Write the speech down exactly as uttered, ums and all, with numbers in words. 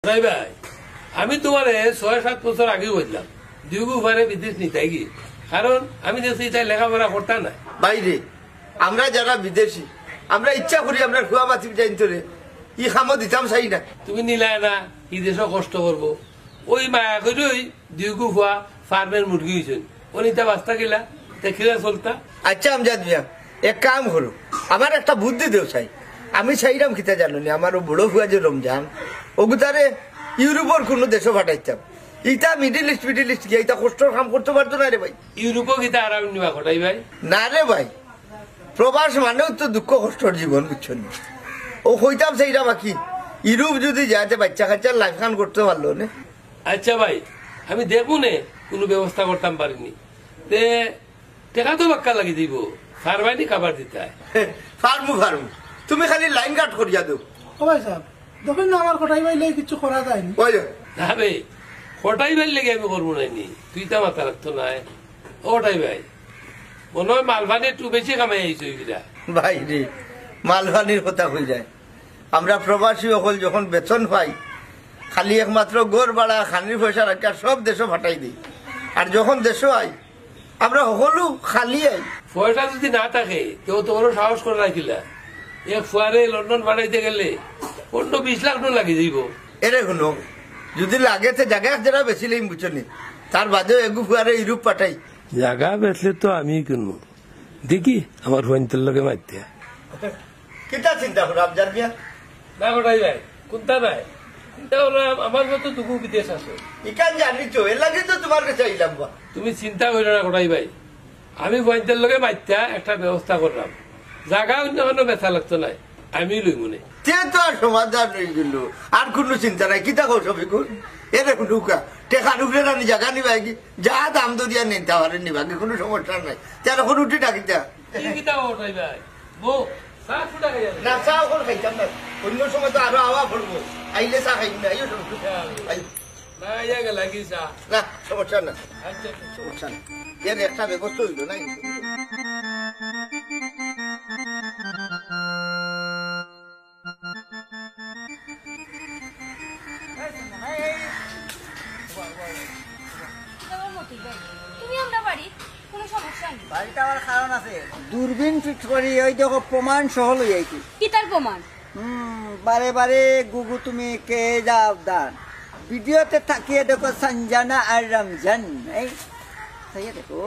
ভাই ভাই, আমি তুমারে ছয় সাত বছর আগেউ কইলাম, দুইগু ফুয়ারে বিদেশ নিতায়গি, কারণ আমি দেখছি ইতায় লেখাপড়া করতা নায়। ভাইরে, আমরা যারা বিদেশি, আমরা ইচ্ছা করি আমরার ফুয়া ভাতিজাইন্তরে ই কামো দিতাম চাই না। তুমি নিলায় না, ই দেশো কষ্ট করবো, অউ মায়া করিউ দুইগু ফুয়া ফার্মর মুরগি অইছইন। অউ নিতা বাঁচতা কিলা, তে কিলা চলতা? আইচ্ছা আমজাদ মিয়া, এক কাম করো, আমারে একটা বুদ্ধি দেও চাই। আমি চাইরাম কিতা জানো নি, আমার অউ বড় ফুয়া যে রমজান, অগুতারে ইউরোপর কুনু দেশো পাঠাইতাম। ইতা মিডল ইস্ট, মিডল ইস্ট গিয়া ইতা কষ্টর কাম করতো পারতো নায় রে ভাই। ইউরোপো কিতা আরাম নিবা কটাই ভাই? না রে ভাই, প্রবাস মানেউ তো দুঃখ কষ্টর জীবন, বুঝছো নি? অউ কইতাম চাইরাম বাকি, ইউরোপ যুদি যায় তে বাইচ্চা কাইচ্চার লাইফ খান করতো পারলো নে। আইচ্ছা ভাই, আমি দেখমু নে, কুনু ব্যবস্থা করতাম পারি নি। তে টেকা তো বাক্কা লাগি দিবো, ফারবায় নি কাবার দিতায়? ফারমু, ফারমু। তুমি খালি লাইন কাট করিয়া দেও। ও ভাইসাব, দেখইন না আমার কটাই ভাইর লাগি কিচ্ছু করা যায় নি। ওই যে। না বে, কটাই ভাইর লাগি আমি করমু নায় নি, তুই তো মাথা রাখতো নায়। ও কটাই ভাই, মনো অয় মালপানি একটু বেশি কামাই আইছো ইগিরা। ভাইরে, মালপানির কথা কইরায়। আমরা প্রবাসী অকল যখন বেতন পাই, খালি একমাত্র ঘর ভাড়া, খানির পয়সা রাখিয়া সব দেশো পাঠাই দেই। আর যখন দেশো আই, আমরা হকলউ খালি আই। পয়সা যুদি না থাকে, তে অতো বড় সাহস কররায় কিলা? এক ফুয়ারে লন্ডন পাঠাইতে গেলে পনরো বিশ লাখ টেকা লাগি যাইবো। এরে হুনো, যুদি লাগে তে জাগা এক জেরা বেচিলাইমু, বুঝছো নি? তার বাদেউ এগু ফুয়ারে ইউরোপ পাঠাই। জাগা বেচলে তো আমিউ কিনমু। দেখি, আমার ফুয়াইন্তর লগে মাতিয়া। কিতা চিন্তা করো, আফজাল মিয়া? না কটাই ভাই, কুন্তা নায়। চিন্তা করো, আম-, আমার মতো দুগু বিদেশ আছে। ইখান জানি তো, এর লাগি তো তুমার কাছে আইলাম বা। তুমি চিন্তা করো না কটাই ভাই, আমি ফুয়াইন্তর লগে মাতিয়া একটা ব্যবস্থা কররাম। জাগা অইন্য কুনু বেচা লাগতো নায়, আমি লইমু নে। তে তো আর সমাধান অইগেলো, আর কুনু চিন্তা নাই। কিতা কও শফিকুল? এরে হুনউক্কা, টেকার উপরে না নি জাগা নিবায়গি, যা দাম দরিয়া নিতা পারে নিবায়গি, কুনু সমস্যা নাই। তে আর অখন উঠি ডাকিতা। কি কিতা কও কটাই ভাই? বউ, চা ফুটা খাইয়া যাও। না, চা অখন খাইতাম না। অইন্য সময় তো আরো আওয়া পড়বো। আইলে চা খাইমু নে, আইও শফিকুল। আইও। না, আইয়া গেলা কি চা? না, সমস্যা না। আইচ্ছা, আইচ্ছা। সমস্যা না। এর একটা ব্যবস্থা অইলো না। এই, মতি ভাই, তুমি আমরার বাড়িত, কুনু সমস্যা নি? বাড়িত আবার কারণ আছে। দূরবীন ফিট করি, অউ দেখো প্রমাণ সহ লই আইছি। কিতার প্রমাণ? হুম, বারে বারে গুগু তুমি কে যাও দান। ভিডিওতে থাকিয়া দেখো সঞ্জনা আর রমজান। এই, চাইয়া দেখো।